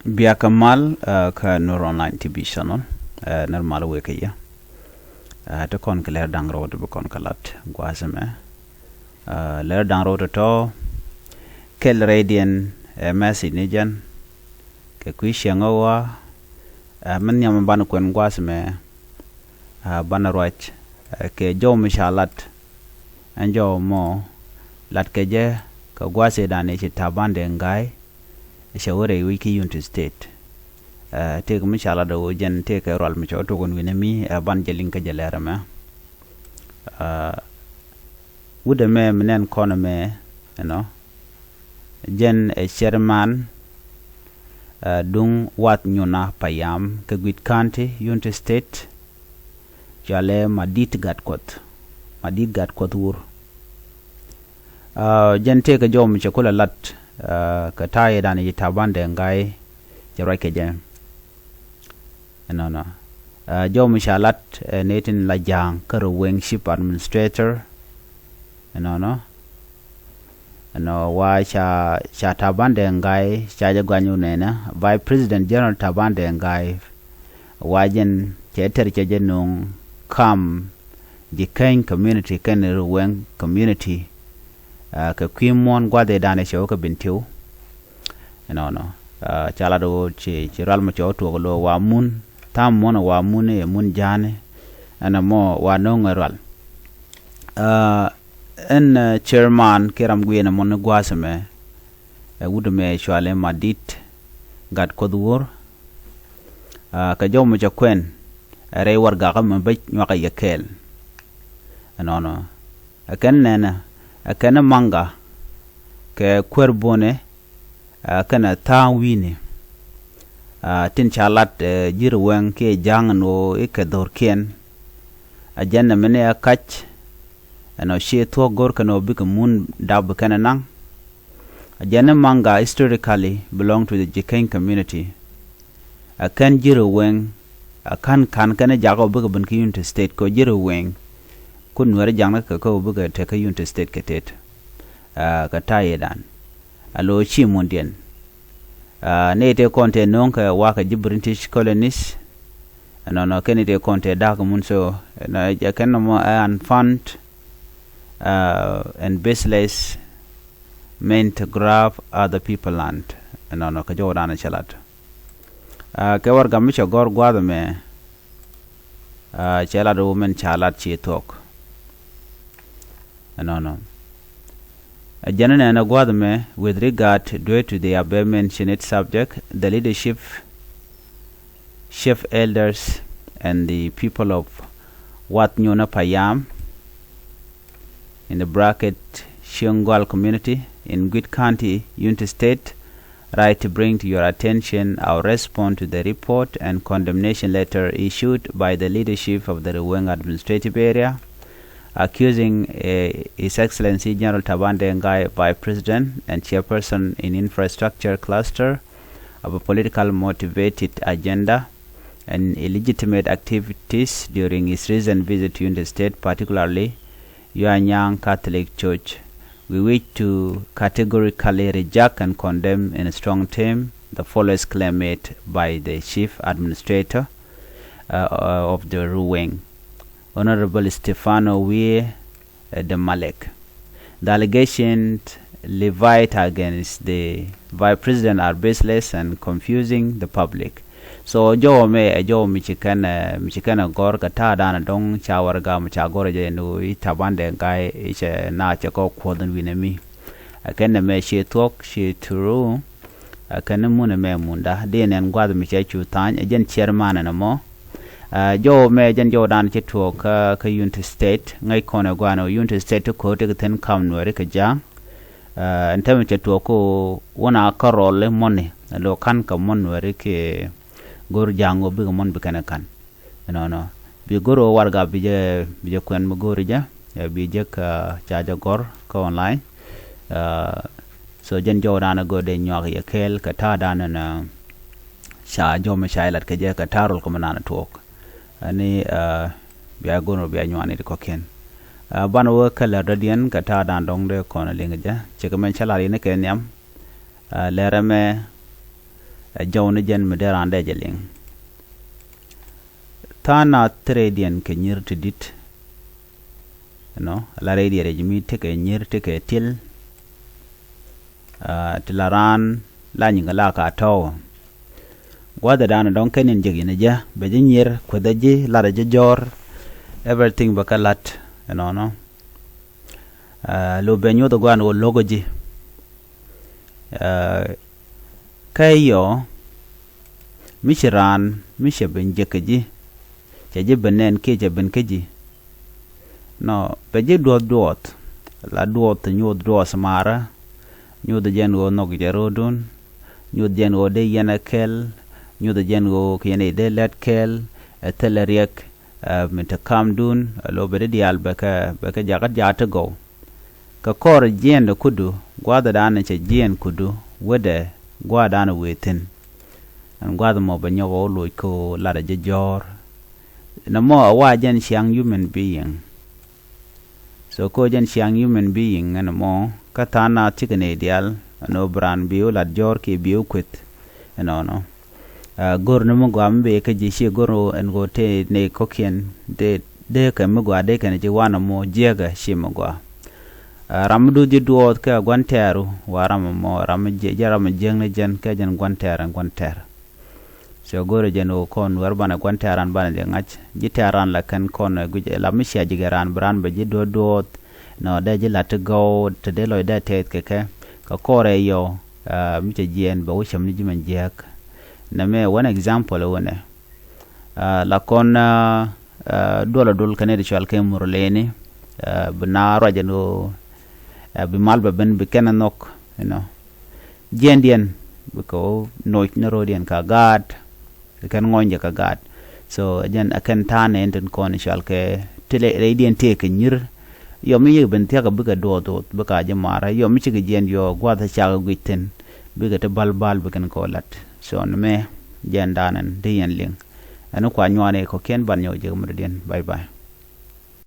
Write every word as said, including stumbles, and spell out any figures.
Biakä mal kä Nuer Online T V channel. Nɛr mal wëë kä yɛ. Ti kɔn kɛ lɛr da̱ŋ rɛw ti bi kɔn kɛ lat gua̱a̱th ɛmɛ. Lɛr da̱ŋ rɛw tɔ̱tɔ̱ kɛl rɛydiɛn ɛ message ni jɛn kɛ kui̱ cieŋ ɣä ɣɔaa. Min nhiam banɛ kuɛn gua̱a̱th ɛmɛ banɛ ruac kɛ jɔw mi ca lat. Ɛn jɔw mɔ lat kɛ jɛ kɛ gua̱a̱th ëëdan ëë ci Taban Deng Gai cɛ wä rɛy wec kä Unity State. Tëëk mi ca lat ɛ ɣöö jɛn tëëkɛ rual mi cɛ wä tuɔk ɛn wi̱nɛ mi ɛ ban jɛ liŋ kä jɛ lɛr ɛmɛ. Wut ɛmɛ mi nɛn kɔn ɛmɛ ɛnɔ jɛn ɛ chairman duŋ Wath Nyuna Payam kä Gwit County, Unity State. Cɔalɛ Madit Gatkuɔth, Madit Gatkuɔth Wur. Jɛn tëëkɛ jɔw mi cɛ kulɛ lat kɛ ta̱a̱ ëëdan ci Taban Deng Gai cɛ ruac kɛ jɛ. Ɛnɔnɔ jɔw mi ca lat ɛ nɛy tin la ja̱a̱ŋ kä Ruweng Chief Administrator. Ɛnɔnɔ ɛnɔ wa ca ca Taban Deng Gai ca jɛ guany wunɛnɛ Vice President General Taban Deng Gai. Wa jɛn cɛ tɛr cɛ jɛ no̱o̱ŋ kam Jikäny community kɛn Ruweng community. Kɛ kui̱ muɔ̱ɔ̱n gua̱th ëëdan cɛ wä kä Bentiu. Ɛnɔnɔ ca lat ɣöö ci ci rual mɔ cɛ wä tuɔk lo̱o̱ wa mun tha̱a̱ŋ muɔ̱ɔ̱n wa mun ɛ mun ja̱a̱ni. Ɛn ɛmɔ wa no̱o̱ŋ ɛ rual. Ɛn chairman kiɛ ram guiɛn ɛmɔ ni gua̱a̱th ɛmɛ ɛ wut ɛmɛ cɔalɛ Madit Gatkuɔth Wur. Kɛ jɔw mɔ cɛ kuɛn ɛ rɛy warɛgak ɛmɛ bäc nyuakɛ yɛ kɛɛl. Ɛnɔnɔ ɛ kɛn nɛnɛ ɛ kɛn maŋga kɛ kuer bonɛ. Kɛnɛ tha̱a̱ŋ wi̱i̱ni tin ca lat ji̱ Ruweng kiɛ ja̱a̱ŋ ɛn ɣöö i̱ kɛ dho̱rkiɛn. Ɛ jɛn ɛmɛni ɛ kac ɛnɔ ciɛ thuɔ̱k go̱r kɛn ɣöö bikɛ mun dap bi kɛn ɛ naŋ. Ɛ jɛn ni maŋga historically belong to the Jikäny community. Ɛ kɛn ji̱ Ruweng ɛ ka̱n ka̱n kɛn ɛ jakä ɣöö bikɛ ben kä Unity State kɛ ɣöö ji̱ Ruweng kun Nuɛr ja̱ŋ ni kɛ kä ɣöö bikɛ tek kä Unity State kɛ tet. Kɛ ta̱a̱ yëdan a lo̱o̱ ci mundiɛn. Ni tëë kɔn tëë no̱o̱ŋ kɛ wakɛ ji̱ British colonies. Ɛnɔnɔ kɛn tëë kɔn tëë da̱k mun so ɛ kɛn nɔmɔ ɛ unfound and baseless men to grab other people land. Ɛnɔnɔ kɛ jɔwdan cɛ lat. Kɛ warɛgak mi cɛ gɔ̱r gua̱a̱th ɛmɛ cɛ lat ɣöö min ca lat ci thuɔ̱k. Ɛnɔnɔ ɛ jɛn ɛnɛ gua̱a̱th ɛmɛ with regard due to the above mentioned subject, the leadership, chief elders and the people of Wath Nyuna Payam, in the bracket Chiengwal community in Gwit County, Unity State, write to bring to your attention our response to the report and condemnation letter issued by the leadership of the Ruweng Administrative Area, accusing uh, His Excellency General Taban Deng Gai, Vice President and Chairperson in Infrastructure Cluster, of a political motivated agenda and illegitimate activities during his recent visit to Unity State, particularly Yuanyang Catholic Church. We wish to categorically reject and condemn in a strong term the following claim made by the Chief Administrator uh, of the Ruweng, Honorable Stefano Wie uh, de Malek. The allegations levied against the Vice President are baseless and confusing the public. So jɔw mɛ ɛ jɔw mi ci kɛn mi ci kɛn gɔr kɛ ta̱a̱ dan dɔŋ ca warɛgak mi ca gɔr jɛ ni wi Taban Deng Gai cɛ na cɛ kɔ kuɔth in wi̱nɛ mi. Ɛ kɛn mɛ ci thuɔk ci turu. Ɛ kɛn mun mɛ munda di nɛn guath mi cɛ cu tha̱a̱ny ɛ jɛn chairman ɛn mɔ. Jɔw mɛ jɛn jɔw dan ci tuɔk kä Unity State ŋäc kɔn ɛ gua̱a̱n ɛ Unity State ti ko̱o̱t ti kɛ thi̱n kam Nuɛri kɛ ja̱a̱ŋ. Ɛn tɛmɛ cɛ tuɔk ko wun a kärɔl i̱ mɔni lo ka̱n kɛ mɔn Nuɛri kiɛ go̱r ja̱a̱ŋ ɣöö bikɛ mɔn bi kɛn ɛ ka̱n. Ɛnɔnɔ bi go̱r ɣöö warɛgak bi jɛ bi jɛ kuɛn mi go̱r jɛ ɛ bi jɛ kä ca jɛ gɔ̱r kä online. So jɛn jɔw dan ɛ go̱r dee nyuak yɛ kɛɛl kɛ ta̱a̱ dan ɛn ca jɔw mi ca yɛ lat kɛ jɛ kɛ ta̱a̱ rol kɛ mi nan ɛ tuɔɔk. Ɛni bia go̱r ɣöö bia nyuani ti kɔ̱kiɛn. Banɛ wä kä lɛr dɔ̱diɛn kɛ ta̱a̱ dan dɔ̱ŋ dee kɔn ɛ liŋ jɛ cɛ kɛ mɛn cä lar yɛn kɛ nhiam. Lɛr ɛmɛ Ɛ jɔw ni jɛn mi dee raan dee jɛ liŋ. Tha̱a̱ŋ nath te rɛydiɛn kɛ nyier ti di̱t. Ɛnɔ la rɛydiɛn rɛc mi tekɛ nyier tekɛ ti̱el. Ti la raan la nyiŋ la ka tɔ̱w. Gua̱thɛ da̱a̱n dɔ̱ŋ kɛn in jek in jɛ bɛ ji̱ nyier kuethɛ ji̱ latdɛ ji̱ jɔ̱ɔ̱r. Everything bɛ kɛ la̱t ɛnɔnɔ. Lo bɛ nyoth gua̱a̱n wä lo̱k ji̱. Kä yɔ mi ci raan mi cɛ ben jek kä ji̱, cɛ ji̱ ben nɛn kiɛ cɛ ben kä ji̱. Nɔ bɛ ji̱ duɔth duɔth. La duɔth nyoth duɔth marä. Nyoth jɛn ɣöö nhɔk jɛ ro̱o̱dun. Nyoth jɛn ɣöö dee yɛn ɛ kɛl. Nyoth jɛn ɣöö kɛ yɛn ɛ dee lɛt kɛl. Ɛ thilɛ riɛk. Ɛ mi te kamdun ɛ lo̱ bɛ di diaal bɛ kɛ bɛ kɛ jakä jaat ti gɔw. Kɛ kɔr jiɛɛn de kudu gua̱a̱th dan cɛ jiɛɛn kudu. Wetdɛ gua̱a̱th dan wee thi̱n. Ɛn gua̱a̱th mɔ bɛ nyɔk ɣɔw loc ko lat a jɛ jɔ̱ɔ̱r. Nɛ mɔ a wa jɛn ciaŋ human being. So ko jɛn ciaŋ human being ɛn mɔ kä tha̱a̱ŋ na cikɛ nɛy diaal ɛn ɣöö bi raan bi wä lat jɔ̱ɔ̱r kiɛ bi wä kueth. Ɛnɔnɔ. Go̱r ni mi gɔaa mi bee kä ji̱ ci go̱r ɛn ɣöö te nɛy kɔ̱kiɛn dee dee kɛ mi gɔaa dee kɛn ji̱ wanɛ mɔ jiɛkɛ ci mi gɔaa. Ram mi duth ji̱ duɔɔth kɛ gua̱n tɛɛru wa ram mɔ ram mi jiɛk jɛ ram mi jiɛk ni jɛn kɛ jɛn gua̱n tɛɛr ɛn gua̱n tɛɛr. Cɛ go̱rɛ jɛn ɣöö kɔn wɛr banɛ gua̱n tɛ̈ran banɛ jɛ ŋa̱c ji̱ tɛ̈ran la kɛn kɔn ɛ guic ɛ la mi cia ji̱ kɛ raan bi raan bɛ ji̱ duɔth duɔth. Nɔ dee ji̱ la̱t ti gɔw te dee lɔc dee tɛth kɛ kɛ kɛ kɔrɛ yɔ. Mi cɛ jiɛɛn bɛ wä cäm ni ji̱ mɛn jiääk. Nɛ mɛ one example ɛ wänɛ. La kɔn duɔl a dul kɛn i̱ ti cual kɛ mur leni. Bi na ruac ɛn ɣöö bi mal bɛ ben bi kɛn a nhɔk. Inɔ jiɛndiɛn bikɛ wä noc ni ro̱o̱diɛn ka gaat. Kɛn ŋɔny jɛ ka gaat. So jɛn a kɛn ta̱a̱n ɛn tin kɔn i̱ cual kɛ ti rɛydiɛn tëë kɛ nyir. Yɔ mi yek ben thia̱k a bikɛ duɔth duɔth bikɛ a ji̱ marä yɔ mi cikɛ jiɛn yɔ gua̱th a cakɛ guic thi̱n. Bikɛ ti bal bal bikɛn kɛ wä la̱t. So ni mɛ jɛn da̱a̱n ɛn dee yɛn liŋ. Ɛn kua nyuani kɔ̱kiɛn ban nyɔk jek mi dɔ̱diɛn. Bye bye.